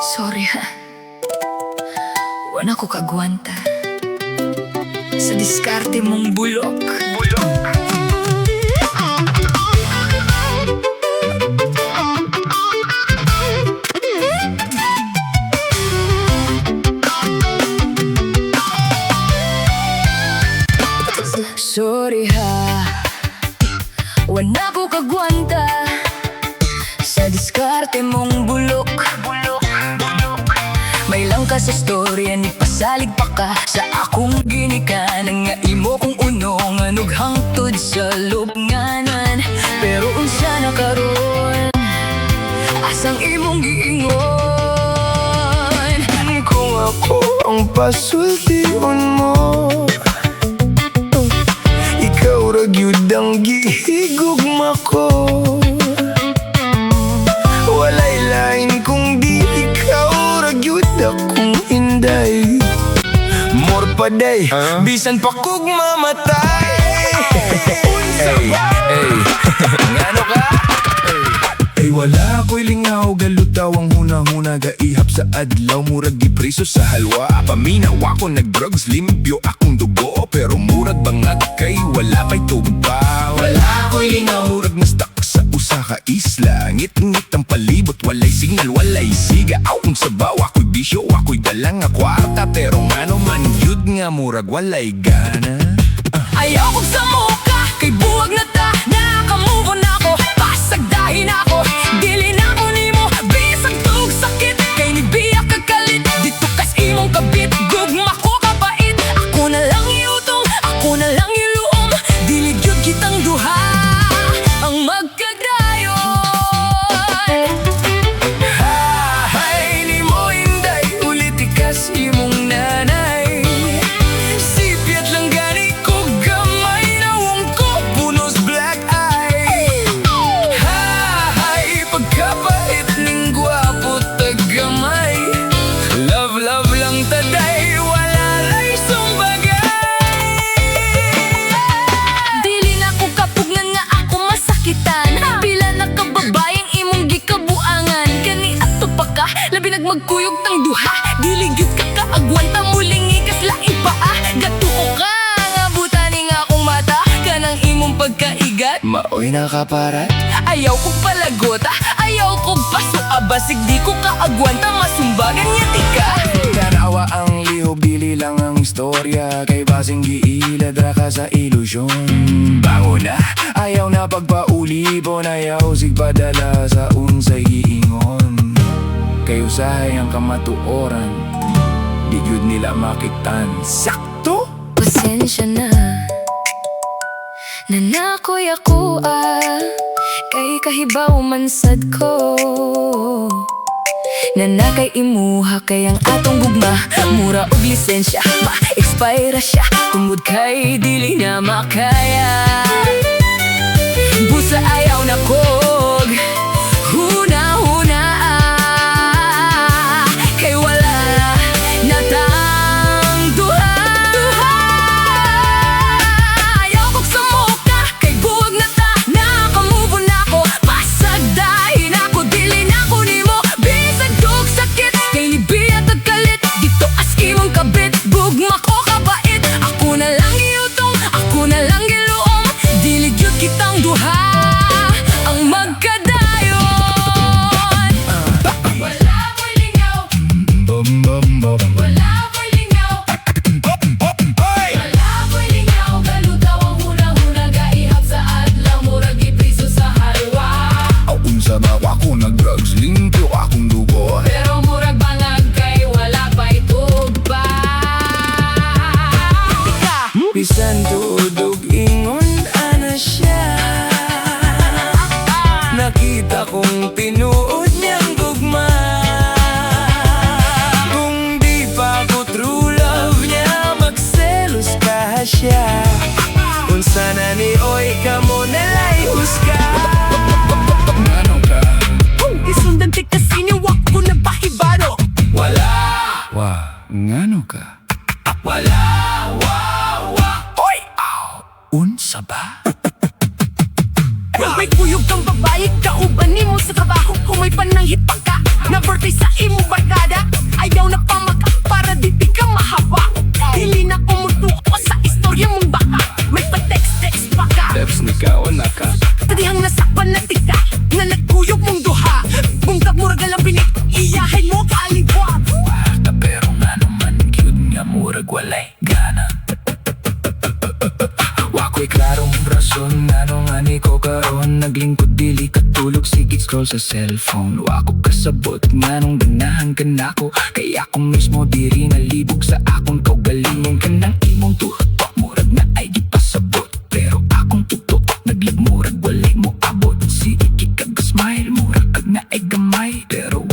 Sorry ha. Wala ko kagwanta sa diskarte mong bulok. Bulok. Sorry ha. Wala ko kagwanta sa diskarte mong bulok. Bulok. Bulok. May lang ka sa storya ni pasalig pa ka sa akong ginikanan nga imo kong unong anog hangtod sa lubnganan. Pero unsa na karon, asang imong giingon? Kung ako ang pasultion mo, ikaw ra gyud ang gihigugma ko. Walay lain kung di ikaw ra gyud akong inday. More paday, bisan pa kog mamatay. Unsa ba? Ey, ngano ka? Ay, wala ko'y lingaw, galutaw ang huna-huna. Gaihap sa adlaw, murag gipriso sa halwa. Paminaw ako nag-drugs, limpyo akong dugo, pero murag bangag kay wala pa'y tuba. Wala ko'y lingaw, murag na-stuck sa usa ka isla. Ngit-ngit ang palibot, walay signal, walay siga. Aw, kung sabaw, ako'y bisyo, ako'y dala nga kwarta. Pero ngano man yun nga, murag walay gana. Ayaw kong samuka, kay buwag na ta. Naka-move on ako, pasagdahin ako. Dili na ko nimo, bisag tug sakit. Kay ni biya kagalit, dito kas imong kabit. Gugma ko kapait, ako na lang iutong, ako na lang iluom. Dili gyud kitang duha ang magkadayon. Hay nimo inday, ulitikas imong nanay. Sipyat lang gani ko gamay, nawong ko punos black eye. Hay, pagkapait ning gwapo tagamay. Love, love lang taday, wala lay sumbagay. Dili na ko kapugnan nga ako masakitan. Pila na ka babayeng imong gikabuangan. Kani ato pa ka, labi nagmagkuyog tang duha. Dili gyud ka kaagwanta, muling ikas laing paa. Gatuo ka nga butaning akong mata, kanang imong pagkaigat. Maoy nakaparat. Ayaw kong palagota, ayaw kong pasua. Basig di ko kaagwanta, masumbagan niya tika. Tanawa ang lihok, dili lang ang istorya. Kay basing giilad ra ka sa ilusyon. Bango na, ayaw na pagpaulipon. Ayaw sigpadala sa unsay giingon. Kay usahay ang kamatuoran, di gyud nila makitan. Sakto! Pasensya na na nakoy ako ah. Kay kahibaw man sad ko na nakay imuha. Kay ang atong gugma mura og lisensya, ma-expire siya tungod kay dili na makaya. Busa ayaw na kog huna-huna kay wala na tang duha. Ayaw kog samuka kay buwag na ta. Naka-move on ako, pasagdahin ako. Dili na ko nimo bisag tug sakit. Kay ni biya tagkalit dito as imong kabit. Gugma ko kabait, ako na lang iutong, ako na lang giluom. Dili gyud kitang duha ang magkadayon. Wala ko'y lingaw. Bum, bum, bum. Wala ko'y lingaw. Wala ko'y lingaw. Galutaw ang huna-huna. Gaihap sa adlaw, murag gipriso sa halwa. Aw, unsa ba ako nag-drugs, limpyo akong dugo. Pero murag bangag kay wala pa'y tugba. Bisan tuod ingon ana siya, nakita kong tinuod niyang gugma. Kung di pa ko true love niya, magselos ka siya. Unsa na ni oy kamo nalay husga. Ngano ka? Isundan ti kasi ni wako na bahibaro. Wala. Wa, ngano ka? Wala. Wa wa. Oy! Aw! Unsa ba? May kuyog kang babae, kauban nimo sa trabaho. Kung may pananghit pa ka, na birthday sa imong barkada. Scroll sa cellphone. Wa ko kasabot nganong ganahan ka nako, kay ako mismo diri nalibog sa akong kaugalingon. Kanang imong tutok murag naay gipasabot, pero akong tutok naglag murag walay mo abot. Sige kag smile, murag kag naay gamay, pero